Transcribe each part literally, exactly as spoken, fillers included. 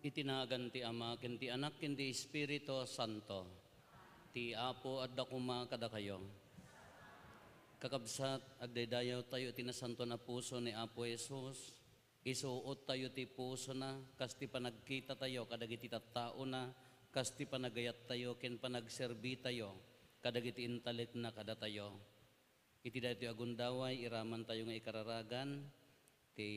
Iti nagan ti Ama, ken ti Anak, ken ti Espiritu Santo. Ti Apo adda koma kadakayo. Kakabsat, agdaydayawtayo iti nasantoan a puso ni Apo Jesus. Isuottayo ti pusona, kas ti panagkitatayo kadagiti tattaona, kas ti panagayattayo ken panagserbitayo kadagiti intalekna kadatayo. Iti daytoy a gundaway, iramantayo nga ikararagan ti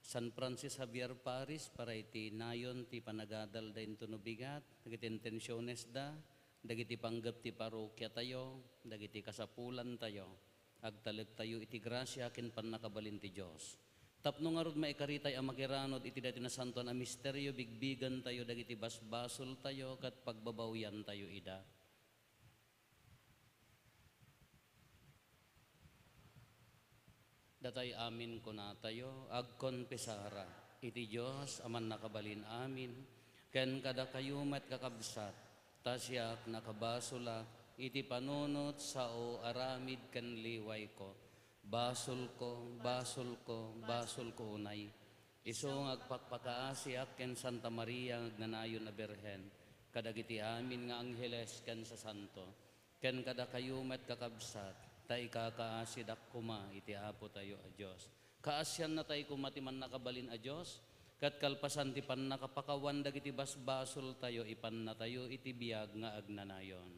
San Francis Javier Paris para iti nayon ti panagadalda intono bigat, dagiti intensionesda, dagiti panggep ti parokiatayo, dagiti kasapulantayo. Agtalektayo iti grasia ken pannakabalin ti Dios. Tapno ngarud maikaritay a makiranod iti daytoy nasantoan a misterio, bigbigentayo dagiti basbasoltayo ket pagbabawyantayo ida. Datay amin kunatayo, agkonpesara iti Dios a mannakabalin amin, ken kadakayo met, kakabsat, ta siak nakabasolak iti panunot sao aramid ken liwayko. Basolko, basolko, basolko unay. Isu nga agpakpakaasiak ken Santa Maria nga agnanayon a Birhen, kadagiti amin nga angheles ken sasanto, ken kadakayo met, kakabsat, ta ikakaasidak koma iti Apotayo a Dios. Kaasiannatay koma ti mannakabalin a Dios, ket kalpasan ti pannakapakawan dagiti basbasoltayo, ipannatayo iti biag nga agnanayon.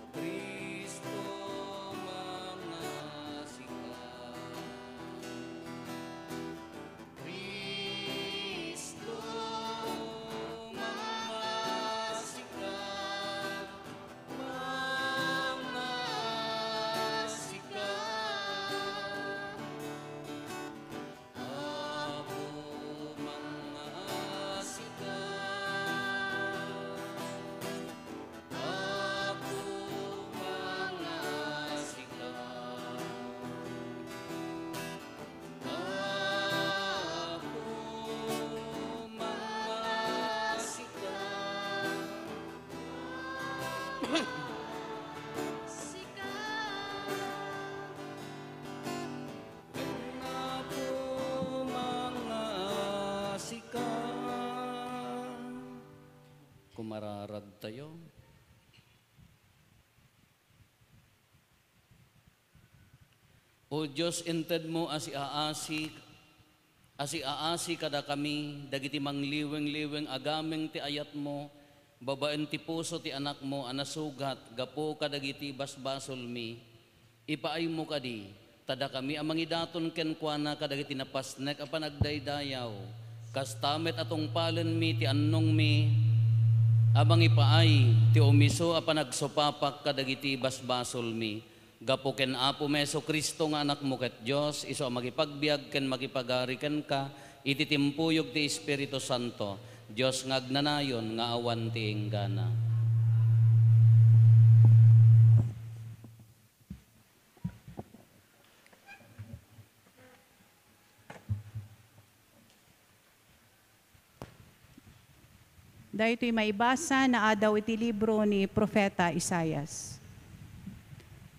Cristo, mangasika, mangasika. Apo, mangasika. Apo, mangasika. Apo, mangasika, mangasika. Apo, mangasika. Kumararagtayo. O Dios, intedmo a siaasi, a siaasi kadakami dagiti mangliwingliwing agameng ti ayatmo babaen ti puso ti Anakmo a nasugat gapu kadagiti basbasolmi. Ipaaymo kadi, ta dakami a mangidaton kenkuana kadagiti napasnek a panagdaydayaw, kasta met a tungpalenmi ti annongmi a mangipaay ti umiso a panagsupapak kadagiti basbasolmi. Gapu ken Apomi Jesu-Cristo nga Anakmo ket Dios, isu a makipagbiag ken makipagari kenka iti timpuyog ti Espiritu Santo, Dios nga agnanayon nga awan ti inggana. Daytoy maibasa naadaw iti libro ni Profeta Isaias.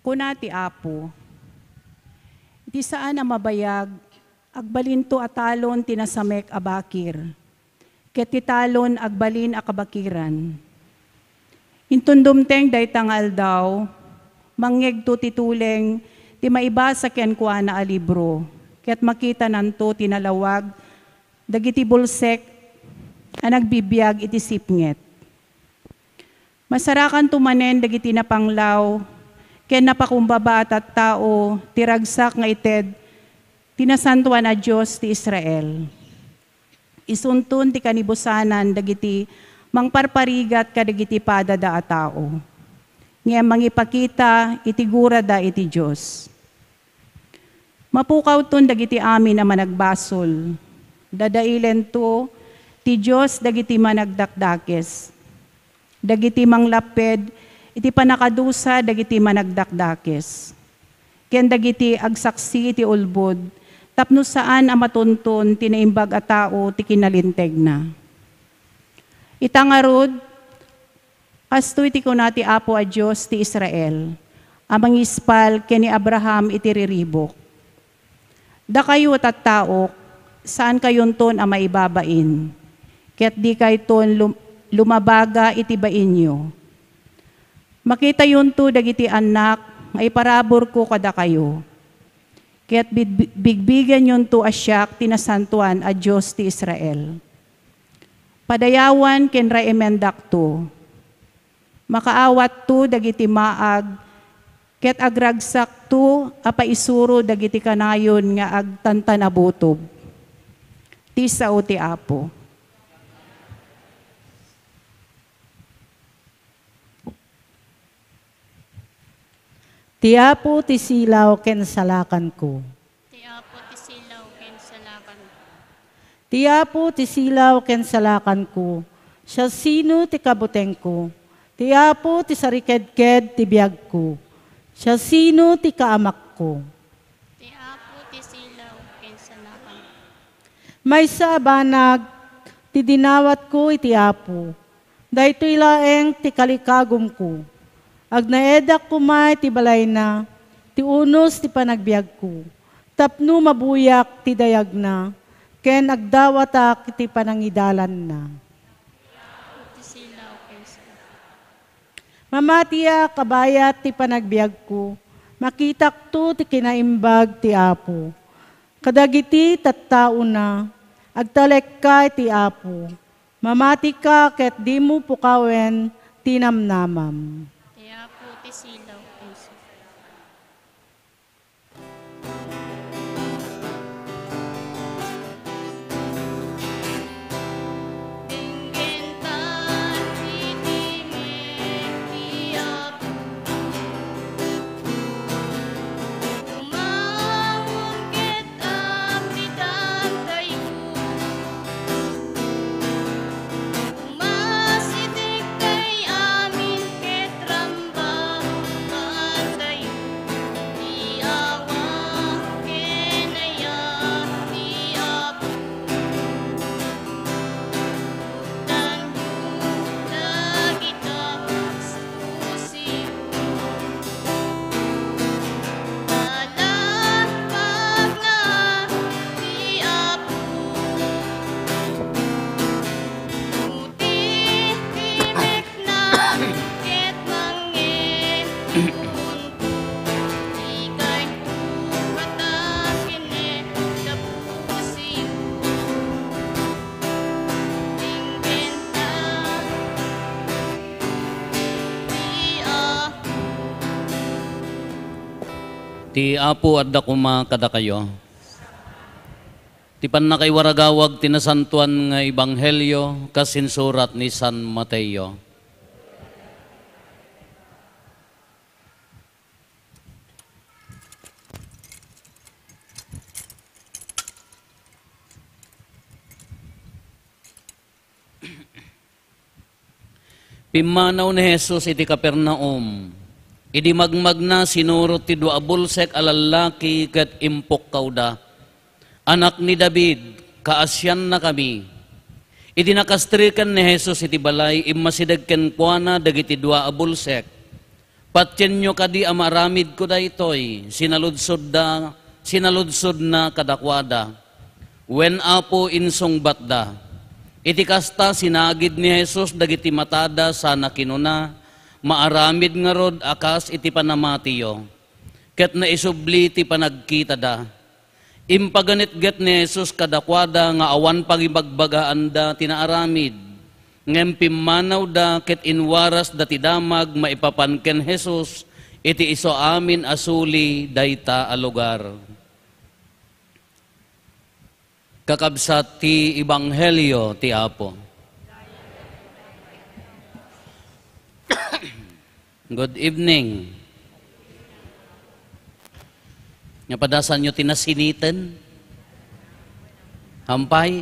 Kuna ti Apo, "Iti saan a mabayag, agbalinto a talon ti nasamek a bakir, ket ti talon agbalin a kabakiran." Inton dumteng dayta nga aldaw, mangngegto ti tuleng ti maibasa kenkuana a libro, ket makitananto ti nalawag dagiti bulsek a nagbibiag iti sipnget. Masarakanto manen dagiti napanglaw ken napakumbaba a tattao ti ragsak nga ited ti Nasantoan a Dios ti Israel. Isunton ti kanibusanan dagiti mangparparigat kadagiti padada a tao, ngem mangipakita iti gurada iti Dios. Mapukawton dagiti amin a managbasol. Dadailento ti Dios dagiti managdakdakes, dagiti manglapped iti pannakadusa dagiti managdakdakes, ken dagiti agsaksi iti ulbod tapno saan a matunton ti naimbag a tao ti kinalintegna. Ita ngarud, kastoy ti kuna ti Apo a Dios ti Israel a mangispal ken ni Abraham iti riribuk: Dakayo, tattaok, saankayonton a maibabain, ket dikayton lum-, lumabaga iti bainyo. Makitayonto dagiti annak nga iparaburko kadakayo, ket bid-, bigbigenyonto a siak ti Nasantoan a Dios ti Israel. Padayawan ken raimendakto. Makaawatto dagiti maag, ket agragsakto a paisuro dagiti kanayon nga agtantanabutob. Ti sao ti Apo. Ti Apo ti silaw ken salakanko. Ti Apo ti silaw ken salakanko. Ti Apo ti silaw ken salakanko. Siasino ti kabutengko? Ti Apo ti sarikedked ti biagko. Siasino ti kaamakko? Ti Apo ti silaw ken salakanko. Maysa a banag ti dinawatko iti Apo. Daytoy laeng ti kalikagumko. Agnaedak koma iti balayna, ti unos ti panagbiagko, tapno mabuyak ti dayagna, ken agdawatak iti panangidalanna. Mamatiak a bayat ti panagbiagko, makitakto ti kinaimbag ti Apo. Kadagiti tattaona, agtalekka iti Apo. Mamatika ket dimo pukawen ti namnamam. Ti Apo ti silaw ken Umasideg kay amin ket rambakantayo ti awan ken ayat ti Apo. Tanyo dagita Sion. Nalagpagna ti Apo. Ti timekna ket mangngepunto, dikayto katakennen gapu Sion. Inggenta ti Apo. Ti Apo adda koma kadakayo. Ti pannakaiwaragawag ti nasantoan nga ebanghelio kas insurat ni San Mateo. Pimmanaw ni Jesus iti Capernaum. Idi magmagna, sinurot ti dua a bulsek a lallaki ket impukkawda. "Anak ni David, kaasiannakami." Idi nakastreken ni Jesus iti balay, immasideg kenkuana dagiti dua a bulsek. "Patienyo kadi a maaramidko daytoy," sinaludsodda, sinaludsodna kadakuada. "Wen, Apo," insungbatda. Iti kasta, sinagid ni Jesus dagiti matada sana kinuna, "Maaramid ngarud a kas iti panamatiyo." Ket naisubli ti panagkitada. Impaganetget ni Jesus kadakuada nga awan pangibagbagaanda ti naaramid. Ngem pimmanawda ket inwarasda ti damag maipapan ken Jesus, Iti isu amin a suli dayta a lugar. Kakabsat ti Ebanghelio ti Apo. Good evening. Napadasanyo ti nasiniten? Hampay?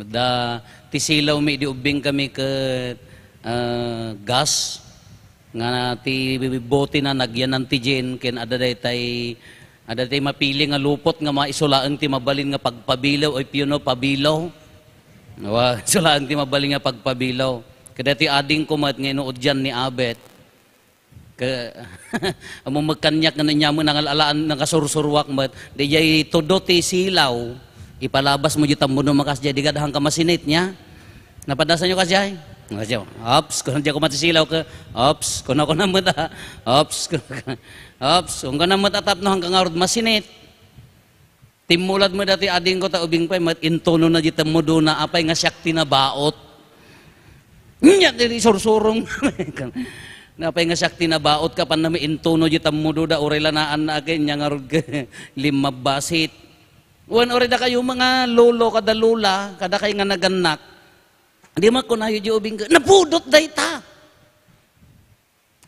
Da, ti silaw mi, idi ubbing kami ket, ah, gas, nga ti bote na nagyan antigen, ken adda daytay, adda daytay mapili nga lupot nga maisu laeng ti mabalin nga pagpabilaw, o if you know, pabilaw. Wa, isu laeng ti mabalin nga pagpabilaw. Kada ti ading ko met nga inuudyan ni Abet. Ke, ammom met kaniak nga nanyaman nangal-alaan, nangasursuruak met. Diay tudo ti silaw, ipalabas mo diay tammudo makas diay, di gadahan ka masinit nya. Napadasanyo kasdiay? Kasdiay. Ops, kuno diay ko matisilaw ke. Ops, kuno ko na met, ah. Ops, kuno, ops, kuno na met a tapno hangka ngarud masinit. Timmulad met dati ading ko ta ubing pay met intuno na diay tammudona, apay nga siak ti nabaot. Nya, di sursurong. Napay nga siak ti nabaot, kapan na mi intuno diay tammudoda, uray la naan na akin, nya ngarud ke limmabbasit. Wen, uray dakayo mga lolo, kada lola, kada kay nga nagannak. Di makunayo diay ubing, "Napudot dayta."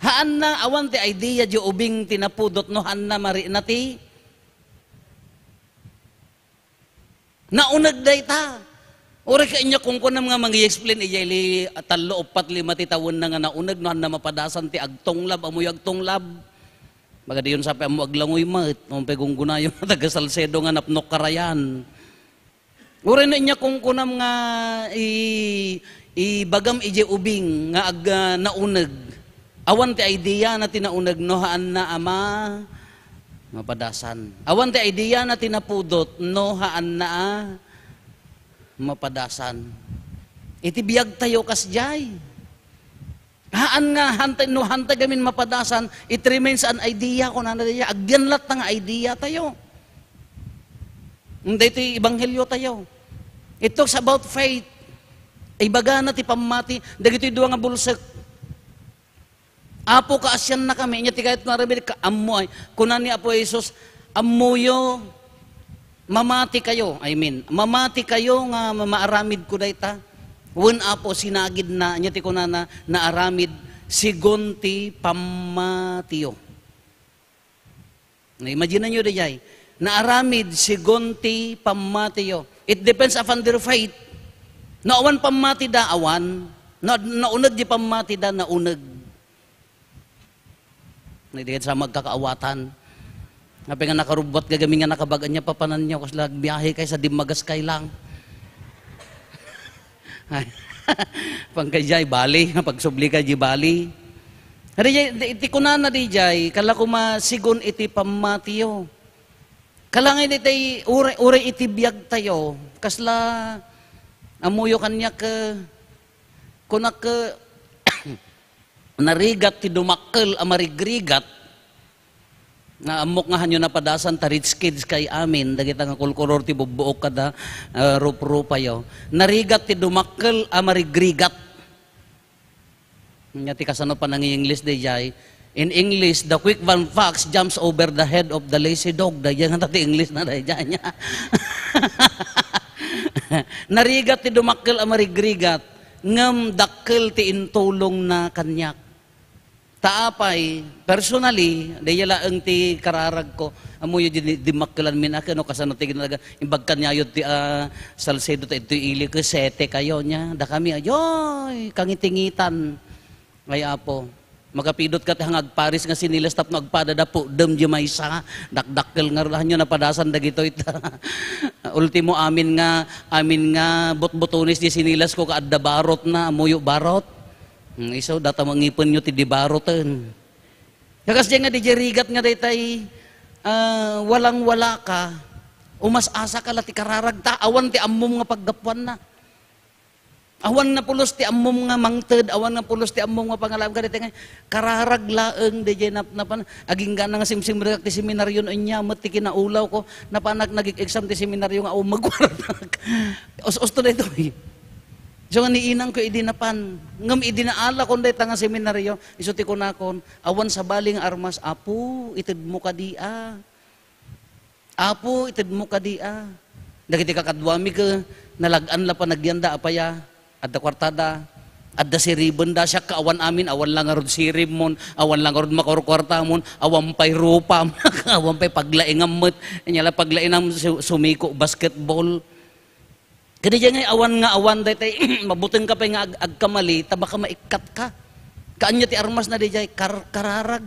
Haanna, awan ti idea diay ubing ti napudot no haanna marikna ti nauneg dayta. Uray ka inya kunkunam nga mangi-explain, ijay li-, tallo, uppat, lima ti tawenna nga nauneg no haanna mapadasan ti agtunglab, ammoyo agtunglab. Baga diyon sapay ammo aglangoy met, awan pay gunggunayo nga taga Salcedo nga napnok karayan. Uray no inya kunkunam nga i-, ibagam idiay ubing nga ag-, ah, nauneg. Awan ti idea na ti nauneg no haanna a ma-, mapadasan. Awan ti idea na ti napudot no haanna a mapadasan. Iti biag tayo kasdiay. Haan nga, hantay, no hantay gamin mapadasan, it remains an idea, kunana dayta, agyan latta nga idea tayo. Daytoy ebanghelio tayo. It talks about faith. Ibagana ti pammati, dagitoy dua nga bulsek. Apo, kaasiannakami, inya ti kayat nga aramid, ka-, ammo ay. Kuna ni Apo Jesus, "Ammoyo, mamati kayo," I mean, mamati kayo nga ma-, maaramid ko dayta. Wen, Apo, sinagidna, inya ti kunana, naaramid, sigon ti pammatiyo. Na-imagine-yo dayay, naaramid sigon ti pammatiyo. It depends upon their faith. No awan pammatida, awan. No, nauneg ti pammatida, nauneg. Nga di sa magkakaawatan. Apay nga nakarubbuat gagamin nga nakabagan niya, papananyo, kasla agbiahe kay sa dimmagas kay lang. Ay, pangkay jay, bali, pagsubli kay jay, bali. Hari jay, di, ti kunana di jay, kala ko masigon iti pammatiyo. Kala nga iti tay, uray, uray iti biag tayo, kasla, ammoyo kaniak, eh, kunak, eh, narigat ti dumakkel a marigrigat, nga ammok nga hanyo napadasan ta rich kids kay amin, dagita nga kulkulor ti bubbuok kada, ah, ruprupayo. Narigat ti dumakkel a marigrigat. Nya ti kasano panangi-English dayjay? In English, the quick one fox jumps over the head of the lazy dog. Dayjay nga ti English na dayjay nya. Narigat ti dumakkel a marigrigat, ngem dakkel ti intulongna kaniak. Ta apay, personally, dayjay laeng ti kararagko. Ammoyo di, dimmakkelanmin a ken no kasano ti ginalaga. Imbag kaniayo ti, ah, Salcedo ta idtoy ili ket sete kayo nya. Dakami, ayoy, kangitingitan. Ay, Apo, magapidot ka ti hang agparis nga sinilas tapno agpadada pudem di maysa. Dakdakkel nga rulahanyo napadasan dagitoy ta. Ultimo, amin nga, amin nga butbutones di sinilas ko ka adda barot na, ammoyo barot. Hmm, isu, data mangipenyo ti di baroten. Kakas di nga di rigat nga daytay, ah, walang-wala ka, umas-asa ka la ti kararagta, awan ti ammom nga paggapuanna. Awan nga pulos ti ammom nga mangted, awan nga pulos ti ammom nga pangalaam ka daytay nga kararag laeng dayjay napnapan. Agingga na nga simsimrekak ti seminaryo no ania met ti kinaulaw ko, napanak nagik-exam ti seminaryo nga awan magwarnak. Us-usto daytoy. Isu nga niinangko idi napan. Ngem idi naalakon dayta nga seminario, isu ti kunakon, awan sabali nga armas, "Apo, itedmo kadi a. Apo, itedmo kadi a." Dagiti kakaduami ket nalag-an la panagyanda, apay a? Adda kuartada, adda siribenda, siak ket awan amin, awan la ngarud siribmon, awan la ngarud makurkuartamon, awan pay rupam, awan pay paglaingam met. Ania la paglaingam, su-, sumiko basketball. Ket idiay ngay awan nga awan daytay, mabutengka pay nga ag-, agkamali, ta baka maikkatka. Kaanya ti armasna didiay, kar-, kararag.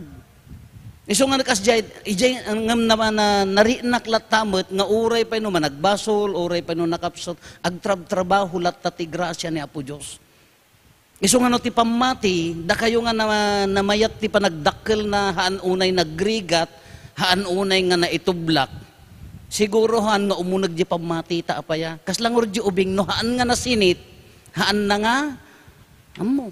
Isu nga kasdiay, idiay ngem na, na, narinak latta met nga uray pay no managbasol, uray pay no nakapsut, agtrabtrabaho latta ti grasia ni Apo Dios. Isu nga no ti pammati, dakayo nga na, namayat ti panagdakkelna, haan unay nagrigat, haan unay nga naitublak. Siguro haan nga umuneg di pammati ta apay a. Kasla ngarud di ubing no haan nga nasinit, haan na nga ammo.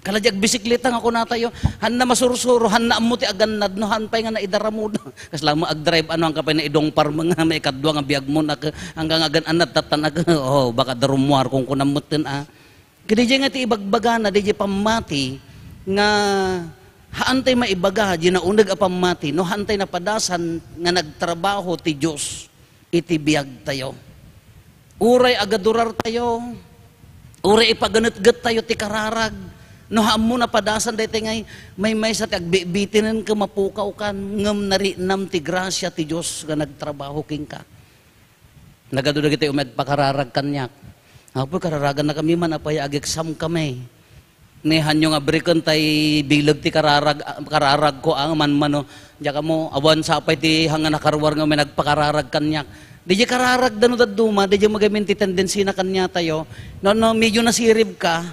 Kala di agbisikleta nga kunatayo, haan na masursuro, haan na ammo ti agannad, no haan pay nga naidaramod. Kasla mo agdrive, ano, ang kapay na idong parma nga may ikadua nga biag mo, nak-, hanggang agan-annad, tatan-, ak-, oh, baka darumuar kung kunam metten, ah. Ket diay nga ti ibagbagana, diay pammati nga haantay maibaga, di nauneg a pammati, no haantay napadasan nga nagtrabaho ti Dios iti biagtayo. Uray agadurartayo, uray ipaganetgettayo ti kararag, no haammo napadasan daytoy ngay, maymaysa ti agbitbitinen ket mapukawkan, ngem narinnam ti grasia ti Dios nga nagtrabaho kenka. Nagadu dagiti umay agpakararag kaniak. Apo, kararagannakami man, apay a ag-exam kami. Ni hanyo nga briken tay bileg ti kararag, kararagko, a, manmano. Diak ammo, awan sapay ti hanga nakaruar nga umay nagpakararag kaniak. Diay kararagda no dadduma, diay magamin ti tendensina kaniatayo. No, no, medyo nasiribka,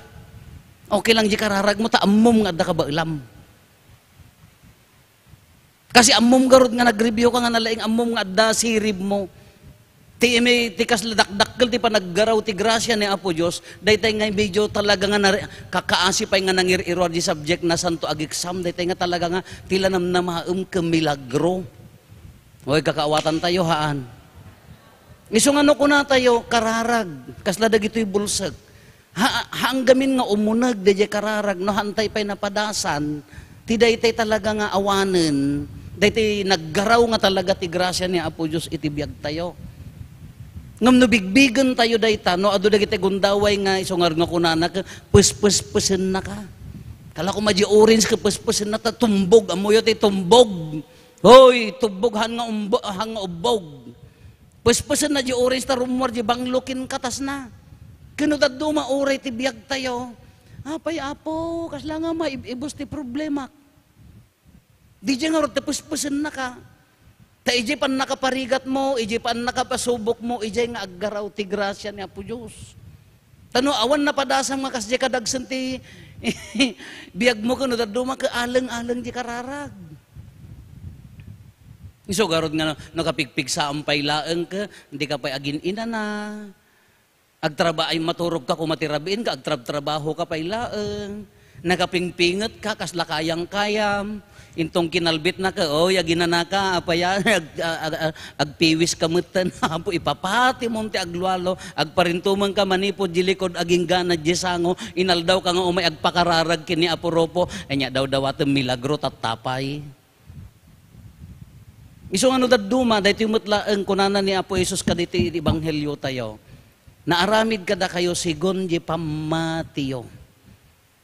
okay lang diay kararagmo, ta ammom nga adda kabaelam. Kasi ammom garud nga nag-review ka nga nalaing ammom nga adda sirib mo. Ti imi, ti kasla dakdakkel ti panaggaraw ti grasia ni Apo Dios, daytay nga medyo talaga nga nare-, kakaasi pay nga nangir-iruar di subject na santo ag-exam, daytay nga talaga nga ti la namnamaem ken milagro. Oy, kakaawatan tayo, haan. Isu nga no kunatayo, kararag, kasla dagitoy bulsek. Ha, haanggamin nga umuneg daydiay kararag, no haantay pay napadasan, ti daytay talaga nga awanen, daytay naggaraw nga talaga ti grasia ni Apo Dios iti biagtayo. Ngem no bigbigentayo dayta, no adu dagiti gundaway nga isu ngarud nga kunana, ke, pespespesennaka. Kala ko madi orange ke pespesenna ta tumbog, ammoyo ti tumbog. Hoy, tumbog, han nga umbo-, han nga ubbog. Pespesenna di orange ta rummuar di banglo ken katasna. Ken no dadduma uray ti biagtayo, apay, Apo, kasla nga maib-ibus ti problemak. Diay ngarud ti pespesennaka. Ta idiay pannakaparigatmo, idiay pannakapasubokmo, idiay nga aggaraw ti grasia ni Apo Dios. Ta no awan napadasam nga kasdiay kadagsen ti biagmo ken no dadduma ket aleng-aleng ti kararag. Isu garud nga no, no kapigpigsaam pay laeng ket, dika pay agin-inana. Agtraba-, ay maturogka koma ti rabiin ket agtrabtrabahoka pay laeng. Nakapingpingetka, kasla kayangkayam. Intong kinalbitna ket, oy, aginanaka, apay a, ag-, a-, a-, a-, agpiwiska metten, Apo, ipapatimon ti aglualo, agparintumengka manipud di likud, aginggana di sango, inaldawka nga umay agpakararag ken ni Apo Rufo, ania dawdawaten milagro tatta pay. Isu nga no dadduma, daytoy met laeng kunana ni Apo Jesus kaditi ebangheliotayo, "Naaramid kadakayo segun di pammatiyo."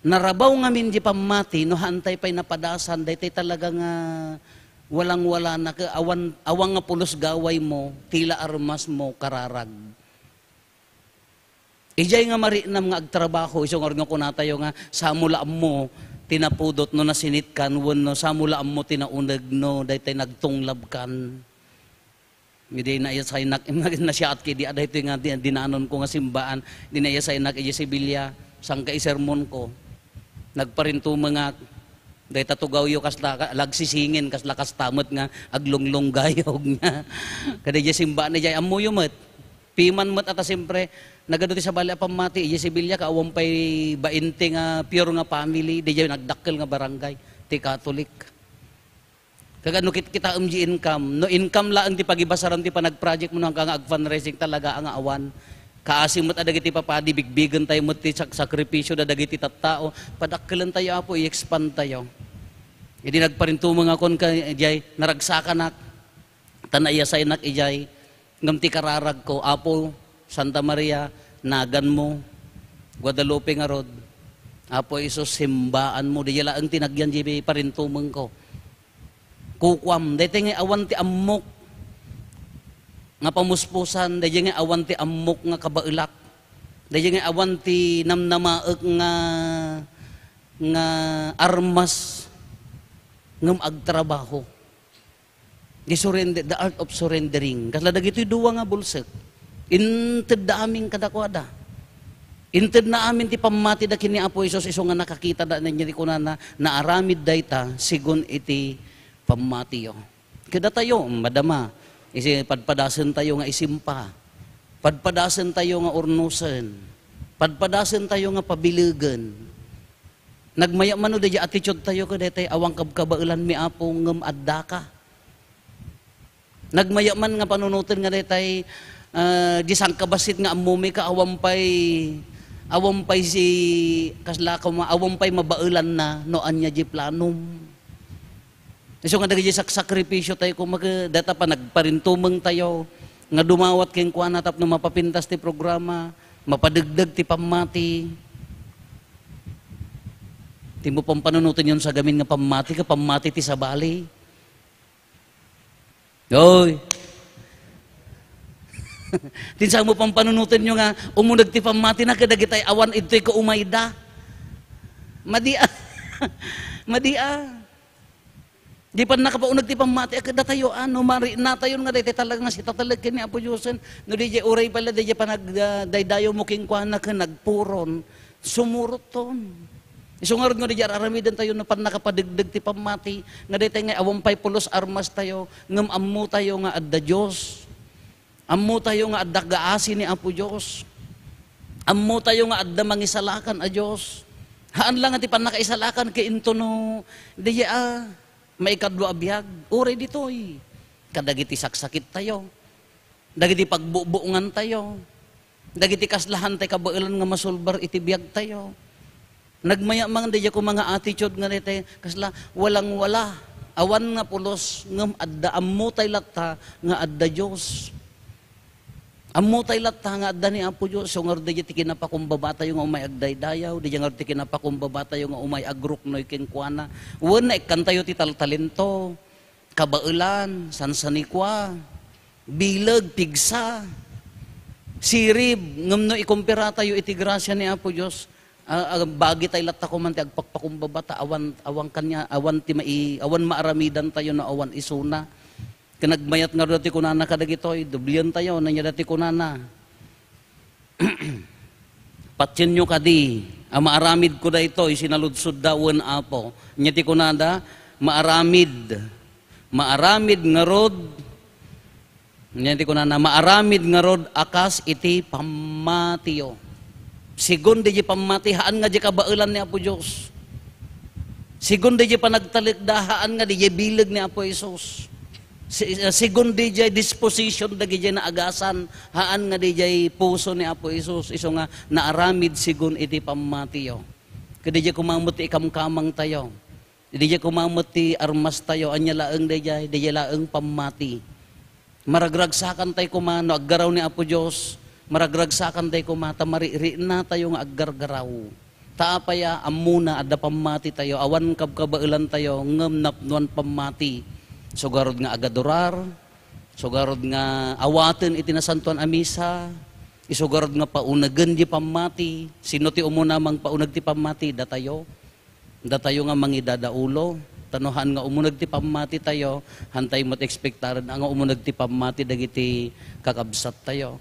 Narabaw ngamin di pammati, no haantay pay napadasan, daytoy talaga nga walang-wala na, ke-, awan, awan nga pulos gawaymo, tila armasmo, kararag. Idiay nga marinam nga agtrabaho, isu ngarud nga kunatayo nga, samo la ammo ti napudot no nasinitkan, wenno samo la ammo ti nauneg no daytay nagtunglabkan. Idi naiyasaynak, nasiaat ki di, a, daytoy nga di-, dinanonko nga simbaan, idi naiyasaynak idiay Sevilla, sangka isermonko. Nagparintumengak, dayta tugawyo kasla, ka-, lagsisingin, kasla kasta met nga aglunglunggayog nga. Kada idiay simbaan, idiay ammoyo met. Piman met ata, siempre, nagadu ti sabali a pammati, idiay Sevilla, ka awan pay bainte nga pure nga family, diay nagdakkel nga barangay, ti Catholic. Kaga no kit-, kitaem di income, no income laeng ti pagibasaran ti panagproject mo, no, hangka nga ag-fundraising talaga nga awan. Kaasi met a dagiti papadi, bigbigentayo met ti sak-, sakripisio da dagiti tattao. Padakkelentayo, Apo, i-expand tayo. Idi nagparintumeng akon ka, diay naragsakanak, ta naiyasaynak idiay, ngem ti kararagko, Apo, Santa Maria, naganmo, Guadalupe ngarud, Apo Jesus, simbaanmo, diay laeng ti nagyan diay parintumengko. Kukuam, daytoy nga awan ti ammok nga pamuspusan, daytoy nga awan ti ammok nga kabaelak, daytoy nga awan ti namnamaek nga, nga armas, ngem agtrabaho. Di surrender, the art of surrendering. Kasla dagitoy dua nga bulsek. Intedda amin kadakuada. Intedna amin ti pammatida ken ni Apo Jesus isu nga nakakitada, ania ti kunana, naaramid dayta segun iti pammatiyo. Kadatayo, madama, isi padpadasentayo nga isimpa. Padpadasentayo nga urnosen. Padpadasentayo nga pabilegen. Nagmayat man no daydiay attitude tayo kadaytay, awan kabkabaelanmi, Apo, ngem addaka. Nagmayat man nga panunoten nga daytay, ah, di sangkabassit nga ammomi ka, awan pay, awan pay si, kasla koma, awan pay mabaelanna no ania di planom. Isu nga dagiti saksakripisio tayo, koma, dayta panagparintumeng tayo nga dumawat kenkuana tapno mapapintas ti programa, mapadegdeg ti pammati. Ti mo pampanunoten yon sa gamin nga pammati, ka pammati ti sabali. Oy. Ti sa mo pampanunoten nyo nga umuneg ti pammatina kadagitay awan idtoy kaumayda. Madi a. Madi a. Di pannakapauneg ti pammati a kadatayo, ano, mariknatayon nga daytoy talaga nga sitatelek ken ni Apo Diosen. No di jay uray pala, di jay panag-, ah, daydayo mo kenkuana ken nagpuron, sumuroton. Isu ngarud nga di jay ar-aramiden tayo no pannakapadegdeg ti pammati, nga daytoy nga awan pay pulos armas tayo, ngem ammo tayo nga adda Dios. Ammo tayo nga adda gaasi ni Apo Dios. Ammo tayo nga adda mangisalakan a Dios. Haan la nga ti pannakaisalakan ket intono, di jay, ah, maikadua a biag, uray ditoy. Kadagiti saksakit tayo, dagiti pagbubuongan tayo, dagiti kaslahan tay kabaelan nga masulbar iti biag tayo. Nagmayat man daydiay koma nga attitude nga daytay, kasla, walang-wala. Awan nga pulos, ngem adda, ammo tay latta nga adda Dios. Ammo tay latta nga adda ni Apo Dios. So, ngarud daydiay ti kinapakumbaba tayo nga umay agdaydayaw, daydiay ngarud ti kinapakumbaba tayo nga umay agruknoy kenkuana. Wen, naikkan tayo ti taltalento, kabaelan, sansanikua, bileg, pigsa, sirib, ngem no ikumpara tayo iti grasia ni Apo Dios, a, a, bagi tay latta koma ti agpakpakumbaba ta awan, awan kania, awan ti mai-, awan maaramidan tayo no awan isuna. Ken nagmayat ngarud ti kunana kadagitoy, dublien tayo, ania dayta ti kunana. Patienyo kadi a maaramidko daytoy, sinaludsodda wen, Apo. Ania ti kunada, maaramid. Maaramid ngarud. Ania ti kunana, maaramid ngarud a kas iti pammatiyo. Segun daydiay pammati, haan nga di kabaelan ni Apo Dios. Segun daydiay panagtalekda, haan nga daydiay bileg ni Apo Jesus. Si-, segun daydiay disposition dagiti naagasan, haan nga daydiay puso ni Apo Jesus. Isu nga naaramid segun iti pammatiyo. Ket daydiay koma met ti ikamkamang tayo. Daydiay koma met ti armas tayo. Ania laeng daydiay? Daydiay laeng pammati. Maragragsakan tayo koma no aggaraw ni Apo Dios. Maragragsakan tayo koma ta maririna tayo nga aggargaraw. Ta apay a ammona, adda pammati tayo, awan kabkabaelan tayo, ngem napnoan pammati. Isu garud nga agadurar, isu garud nga awaten iti nasantoan a misa, isu garud nga paunegen ti pammati. Sino ti umuna mangpauneg ti pammati? Datayo. Datayo nga mangidadaulo. Ta no haan nga umuneg ti pammati tayo, haan tayo met ekspektaren a nga umuneg ti pammati dagiti kakabsat tayo.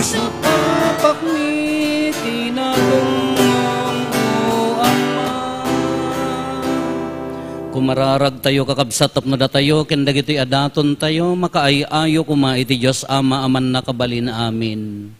Sapapakmi ti nagengngong, O Ama. Kumararagtayo, kakabsat, tapno datayo ken dagitoy a datontayo makaay-ayo koma iti Dios Ama a Mannakabalin. Amen.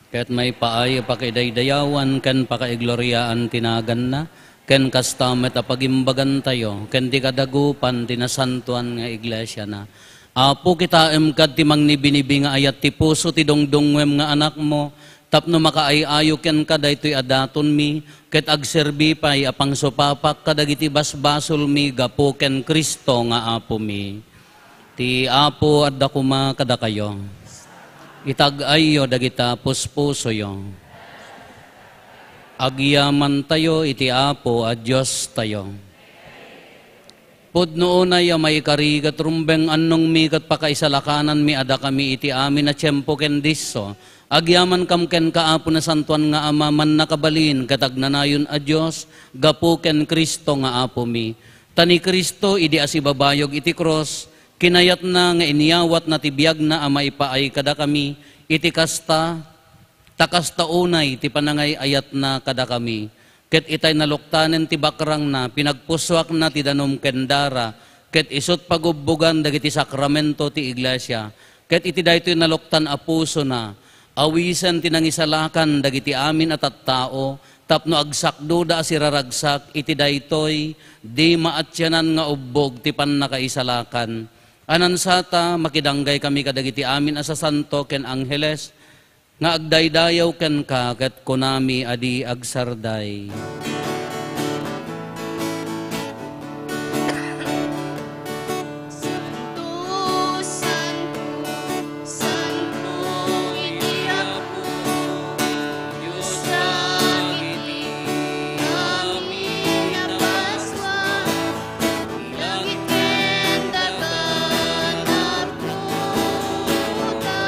Ket maipaay a pakidaydayawan ken pakaigloriaan ti naganna, ken kasta met a pagimbagantayo ken ti kadagupan ti nasantoan nga iglesiana. Apo, kitaem kad ti mangnibinibi nga ayat ti puso ti dungdungngoem nga Anakmo, tapno makaay-ayo kenka daytoy a datonmi, ket agserbi pay a pangsupapak kadagiti basbasolmi gapu ken Cristo nga Apomi. Ti Apo adda koma kadakayo. Itag-ayyo dagita puspusoyo. Agyamantayo iti Apo a Diostayo. Pudno unay a maikari ket rumbeng, annongmi ket pakaisalakananmi a dakami iti amin a tiempo ken disso. Agyamankam kenka, Apo, Nasantoan nga Ama, Mannakabalin ket Agnanayon a Dios, gapu ken Cristo nga Apomi. Ta ni Cristo, idi asibabayog iti krus, kinayatna nga inyawatna ti biagna a maipaay kadakami. Iti kasta, ta kasta unay ti panangay-ayatna kadakami. Ket itay naluktanen ti bakrangna, pinagpusuakna ti danum ken dara, ket isut' pagubbogan dagiti sakramento ti iglesia. Ket iti daytoy naluktan a pusona, awisen ti nangisalakan dagiti amin a tattao, tapno agsakdoda a siraragsak iti daytoy di maatianan nga ubbog ti pannakaisalakan. Anansata, makidanggay kami kadagiti amin a sasanto ken angheles nga agdaydayaw kenka, ket kunami a di agsarday. Santo, santo, santo iti Apo, Dios dagiti amin a basua. Langit ken daga tapno ta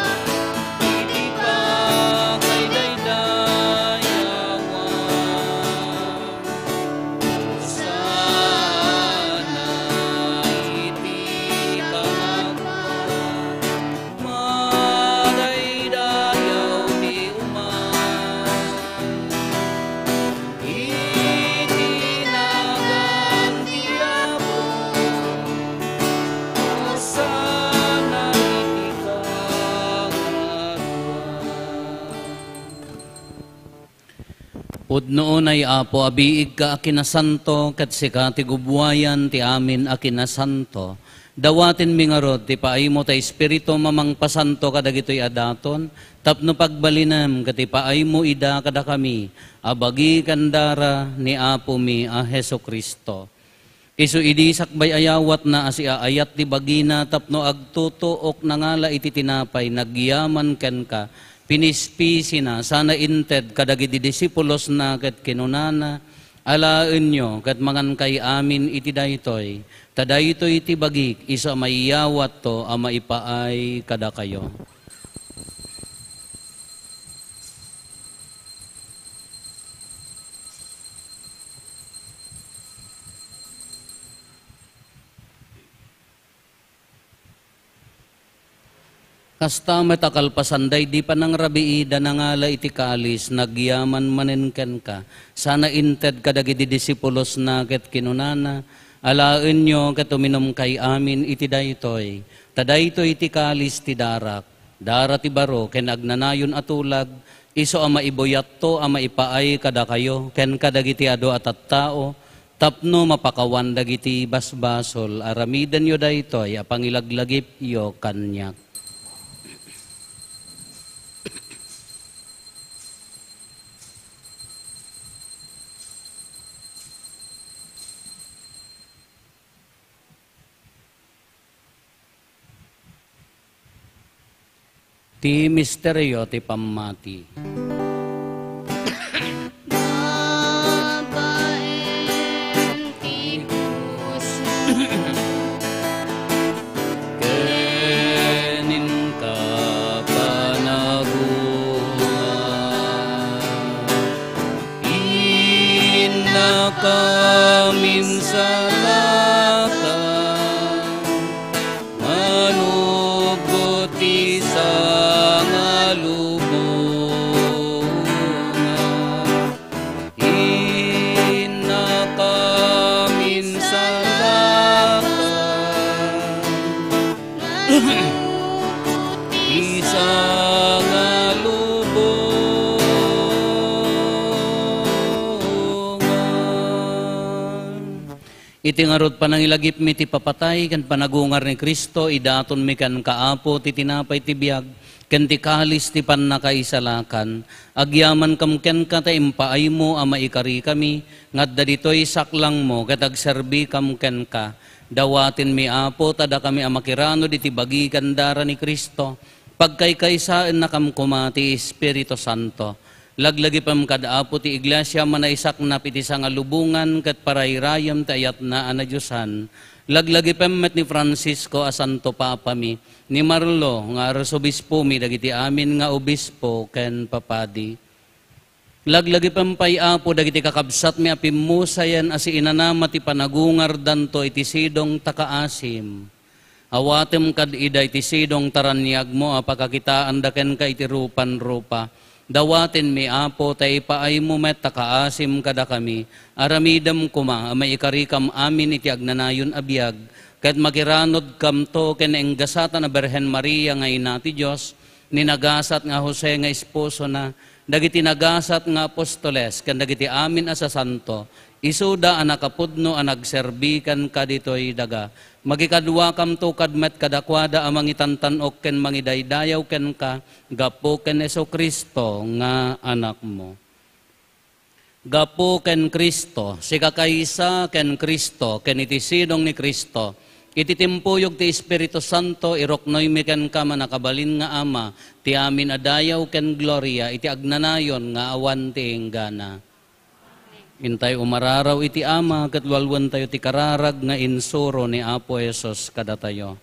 iti pakaidaydayawan. Hosanna iti panagpang. Madaydayaw ti umas iti nagan ti Apo. Hosanna iti kangatoan. Pudno unay, Apo, a biigka a kinasanto, ket sika ti gubbuayan ti amin a kinasanto. Dawatenmi ngarud ti paaymo ta Espiritum a mangpasanto kadagitoy a daton, tapno pagbalinem ket ipaaymo ida kadakami a bagi ken dara ni Apomi a Jesu-Cristo. Isu idi sakbay a yawatna a siaayat ti bagina tapno agtutuok, nangala iti tinapay, nagyaman kenka, pinispisina, sana inted kadagiti disipulosna ket kinunana, "Alaenyo ket mangankay amin iti daytoy, ta daytoy ti bagik isu a maiyawatto a maipaay kadakayo." Kasta met a kalpasan daydi panangrabiida, nangala iti kalis, nagyaman manen kenka, sana inted kadagiti disipulosna ket kinunana, "Alaenyo ket uminumkay amin iti daytoy, ta daytoy ti kalis ti darak, dara ti baro ken agnanayon a tulag, isu a maibuyatto a maipaay kadakayo ken kadagiti adu a tattao, tapno mapakawan dagiti basbasol. Aramidenyo daytoy a pangilaglagipyo kaniak." Ti misterio ti pammati. Babaen ti krus ken inka panaguna. Innaka minsalaka, manubbo Iti ngarud panangilagipmi ti papatay ken panagungar ni Cristo, idatonmi kenka, Apo, ti tinapay ti biag ken ti kalis ti pannakaisalakan. Agyamankam kenka ta impaaymo a maikarikami nga adda ditoy saklangmo ket agserbikam kenka. Dawatenmi, Apo, ta dakami a makiranod iti bagi ken dara ni Cristo, pagkaykaysaennakam koma ti Espiritu Santo. Laglagipem kad Apo ti Iglesia a manaisaknap iti sangalubongan ket parayrayem ti ayatna a nadiosan. Laglagipem met ni Francisco a Santo Papami, ni Marlo nga Arsobispomi, dagiti amin nga obispo ken papadi. Laglagipem pay, Apo, dagiti kakabsatmi a pimmusayen a siinanama ti panagungardanto iti sidong ta kaasim. Awatem kad ida iti sidong ta raniagmo a pakakitaanda kenka iti rupan-rupa. Dawatenmi, Apo, ta ipaaymo met ta kaasim kadakami. Aramidem koma a maikarikam amin iti agnanayon a biag, ket makiranodkamto ken nainggasatan a Birhen Maria nga Ina ti Dios, ni nagasat nga Jose nga esposona, dagiti nagasat nga apostoles, ken dagiti amin a sasanto, isuda a nakapudno a nagserbi kenka ditoy daga. Makikaduakamto kad met kadakuada a mangitantan-ok ken mangidaydayaw kenka gapu ken Jesu-Cristo nga Anakmo. Gapu ken Cristo, sikakaysa ken Cristo, ken iti sidong ni Cristo, iti timpuyog ti Espiritu Santo, iruknoymi kenka, mannakabalin nga Ama, ti amin a dayaw ken gloria iti agnanayon nga awan ti inggana. Intay umararaw iti Ama, ket lualuentayo ti kararag nga insuro ni Apo Jesus kadatayo.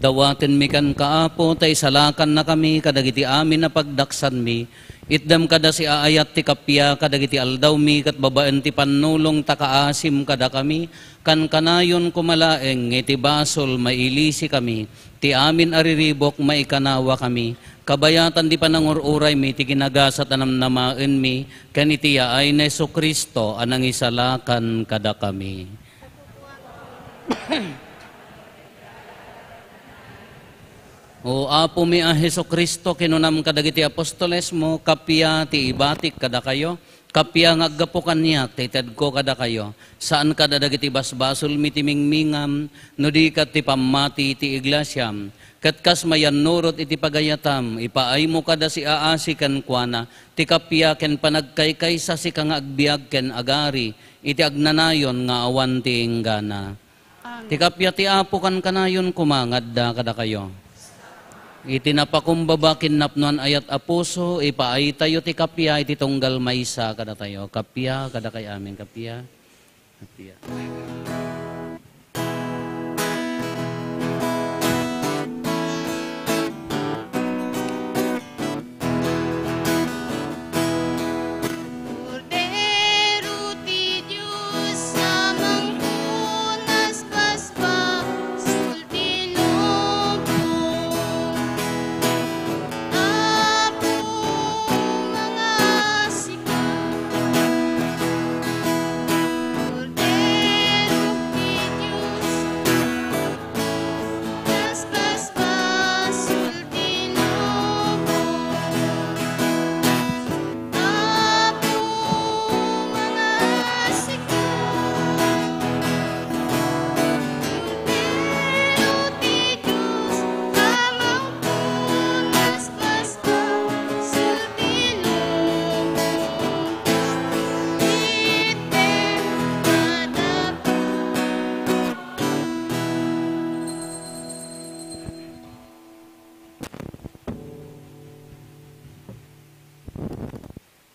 Dawatenmi kenka, Apo, ta isalakannakami kadagiti amin a pagdaksanmi. Itdem kada siaayat ti kappia kadagiti aldawmi ket babaen ti pannulong ta kaasim kadakami, kankanayon koma laeng nga iti basol mailisikami, ti amin a riribuk maikanawakami, kabayatan ti panangur-uraymi ti kinagasat a namnamaenmi, ken iti yaay ni Jesu-Cristo a nangisalakan kadakami. O Apomi a Jesu-Cristo, kinunam kadagiti apostolesmo, kappia ti ibatik kadakayo, Kappia nga aggapu kaniak ti itedko kadakayo, saan kad a dagiti basbasolmi ti mingmingam, no di ket ti pammati ti iglesiam. Ket kas mayannurot iti pagayatam, ipaaymo kada siaasi kenkuana ti kappia ken panagkaykaysa, sika nga agbiag ken agari iti agnanayon nga awan ti inggana. Amen. Ti kappia ti Apo kankanayon koma nga adda kadakayo. Iti napakumbaba ken napnoan ayat a puso, ipaaytayo ti kappia iti tunggal maysa kadatayo. Kappia kadakay amin, kappia. Kappia. Kordero ti Dios a mangpunas basbasul ti lubong. Apo, mangasika. Kordero ti Dios, basbasbasul ti lubong. Apo, mangasika. Kordero ti Dios, a mangpunas basbasul ti lubong. Iti madapa.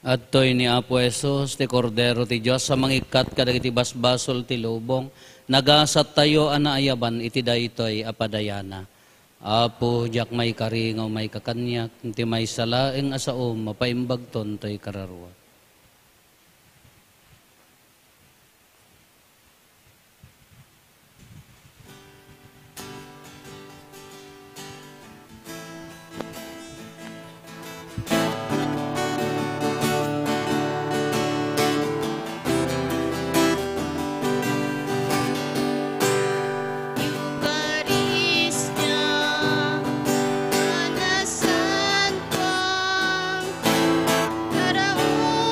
Adtoy ni Apo Jesus, ti Kordero ti Dios a mangikkat kadagiti basbasol ti lubong. Nagasattayo a naayaban iti daytoy a padayana. Apo, diak maikari nga umayka kaniak, ti maysa laeng a saom, mapaimbagton toy kararuak. Eukaristia, a nasantoan, Karaor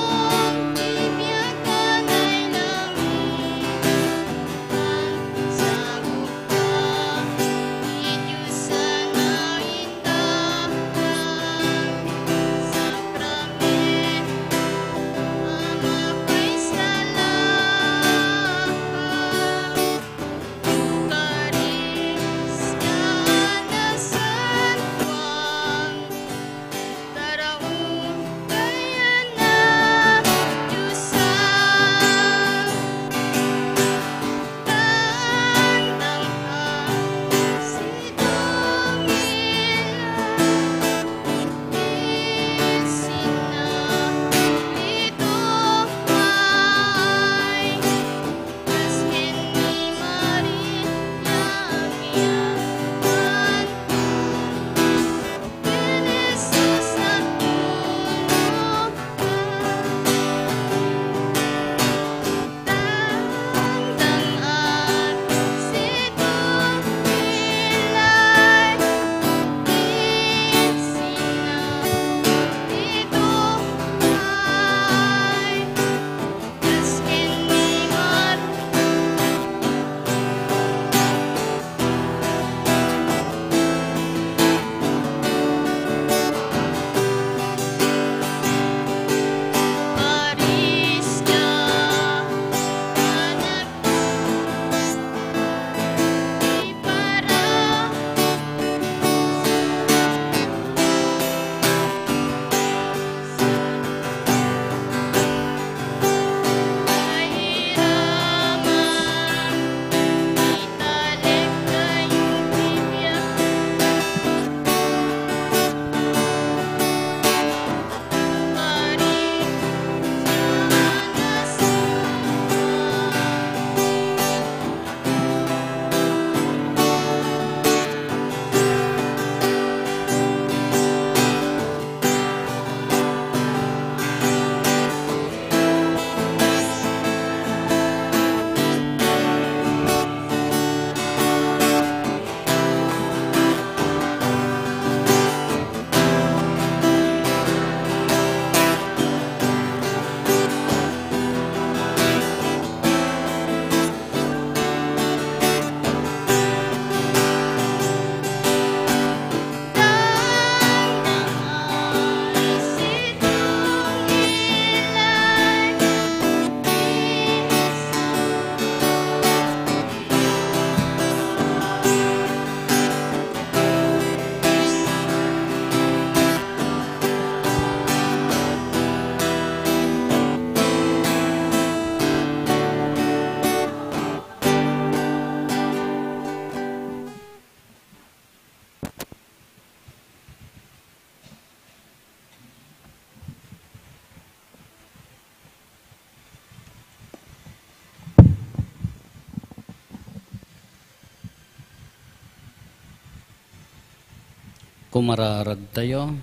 Kumararagtayo.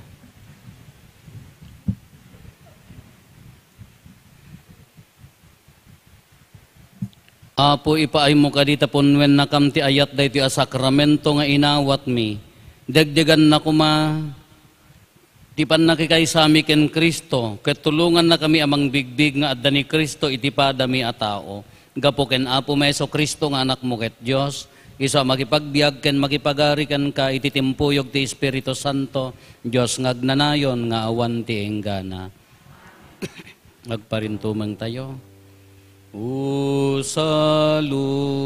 Apo, ipaaymo kadi ta punnuennakam ti ayat daytoy a sakramento nga inawatmi. Degdeganna koma ti pannakikaysami ken Cristo, ket tulongannakami a mangbigbig nga adda ni Cristo iti padami a tao. Gapu ken Apomi a Jesu-Cristo nga Anakmo ket Dios, isu a makipagbiag ken makipagari kenka iti timpuyog ti Espiritu Santo, Dios nga agnanayon nga awan ti inggana. Agparintumengtayo. O Salutarius.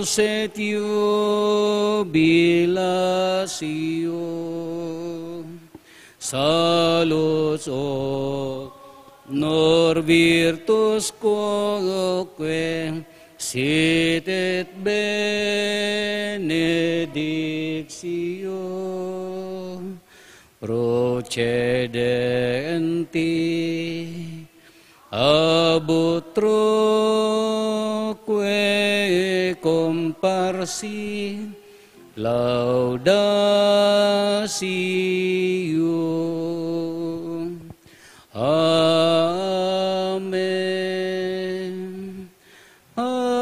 Setio bilasio. Salus o nor virtus quoque sit et benedictio procedenti ab utroque comparsit laudatio. Amen. Amen.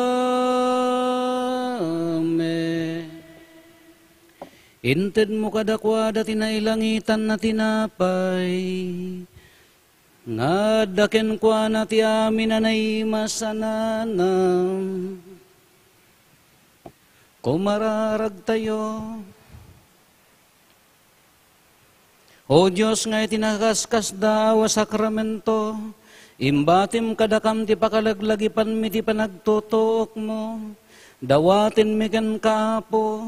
Intedmo kadakuada ti nailangitan a tinapay, nga adda kenkuana ti amin a naimasananam. Kumararagtayo. O Dios nga iti nakaskasdaaw a sakramento, imbatim kadakam ti pakalaglagipanmi ti panagtutuokmo. Dawatenmi kenka, Apo,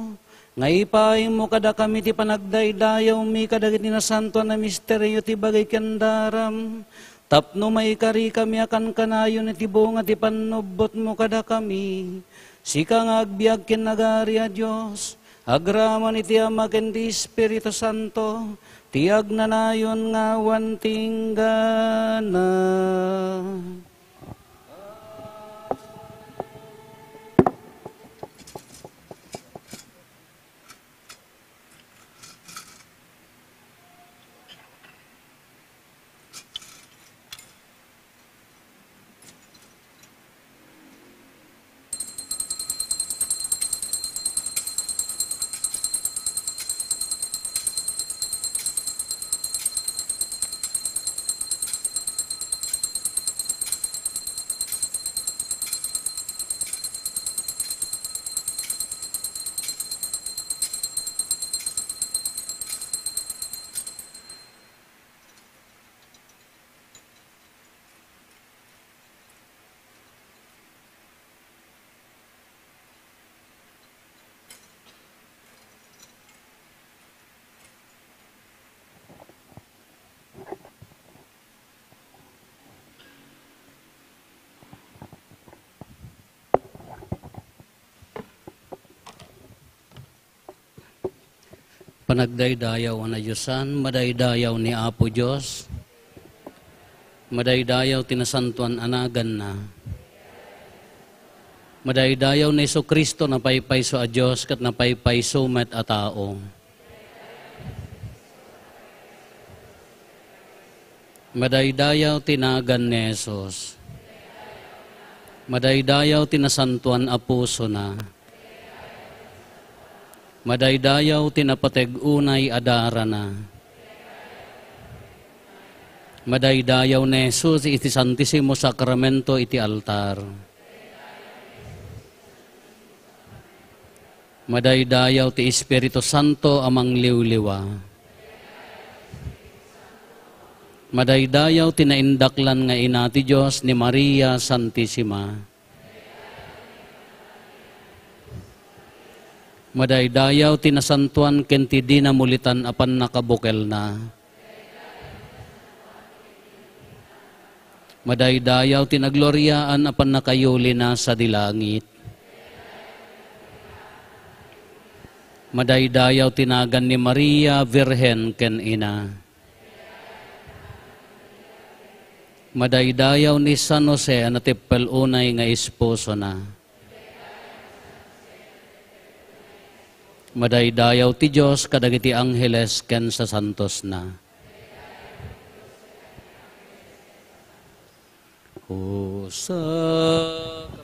nga ipaaymo kadakami ti panagdaydayawmi kadagiti nasantoan a misterio ti bagik ken daram, tapno maikarikami a kankanayon iti bunga ti pannubbotmo kadakami. Sika nga agbiag ken agari a Dios, agraman iti Ama ken ti Espiritu Santo, ti agnanayon nga awan ti inggana. Panagdaydayaw a nadiosan, madaydayaw ni Apo Dios. Madaydayaw ti nasantoan a naganna. Madaydayaw ni Jesu-Cristo, napaypayso a Dios ket napaypayso met a tao. Madaydayaw ti nagan ni Jesus. Madaydayaw ti nasantoan a pusona. Madaydayaw ti napateg unay a darana. Madaydayaw ni Jesus iti Santisimo Sakramento iti altar. Madaydayaw ti Espiritu Santo a mangliwliwa. Madaydayaw ti naindaklan nga Ina ti Dios ni Maria Santisima. Madaydayaw ti nasantoan ken ti dina mulitan a pannakabukelna. Madaydayaw ti nagloriaan a pannakayulina sadi langit. Madaydayaw ti nagan ni Maria, Birhen ken Ina. Madaydayaw ni San Jose a nateppel unay nga esposona. Madaydayaw ti Dios kadagiti angheles ken sasantosna. O sakramentu.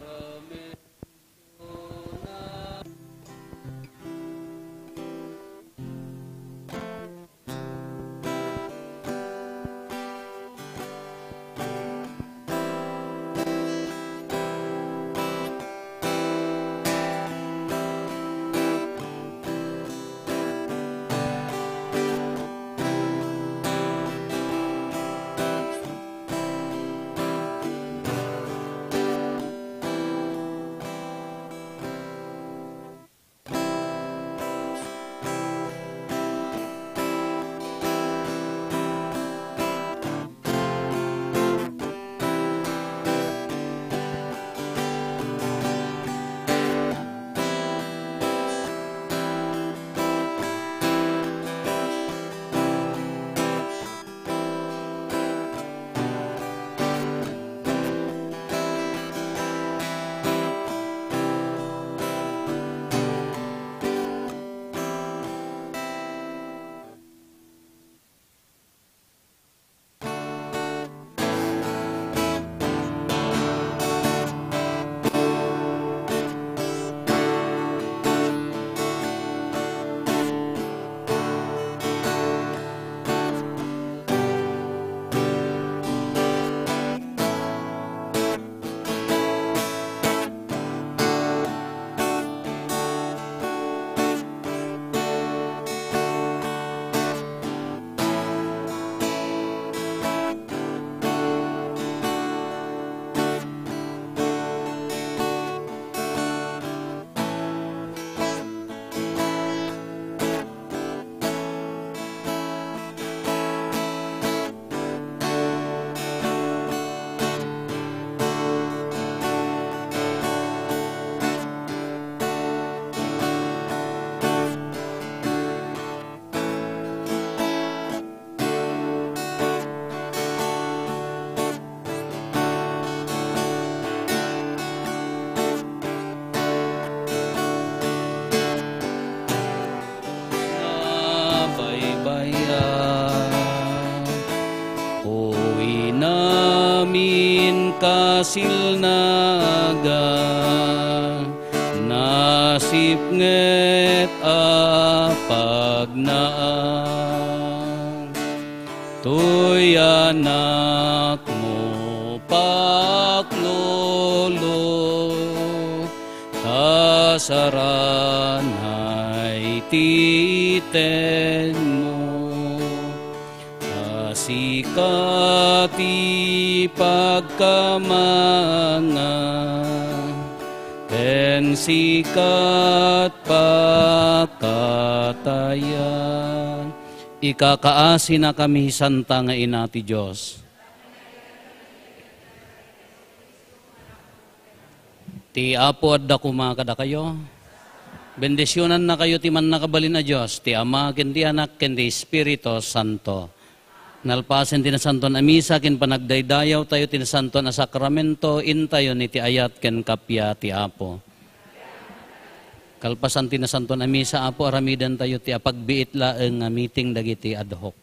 silnaga, nasipnget a pagnaan. Toy anakmo, paklolo, ta saranay ti tenmo. Ta sika ti pagkamanga, ken sika ti pakatayan. Ikakaasinakami ti Santa nga Ina ti Dios. Ti Apo adda koma kadakayo. Bendisionannakayo ti Mannakabalin a Dios, ti Ama, ken ti Anak, ken ti Espiritu Santo. Nalpasen ti Nasantoan a Misa ken panagdaydayawtayo ti Nasantoan a Sakramento, intayon iti ayat ken kappia ti Apo. Kalpasan ti Nasantoan a Misa, Apo, aramidentayo ti apagbiit laeng nga meeting dagiti ad hoc.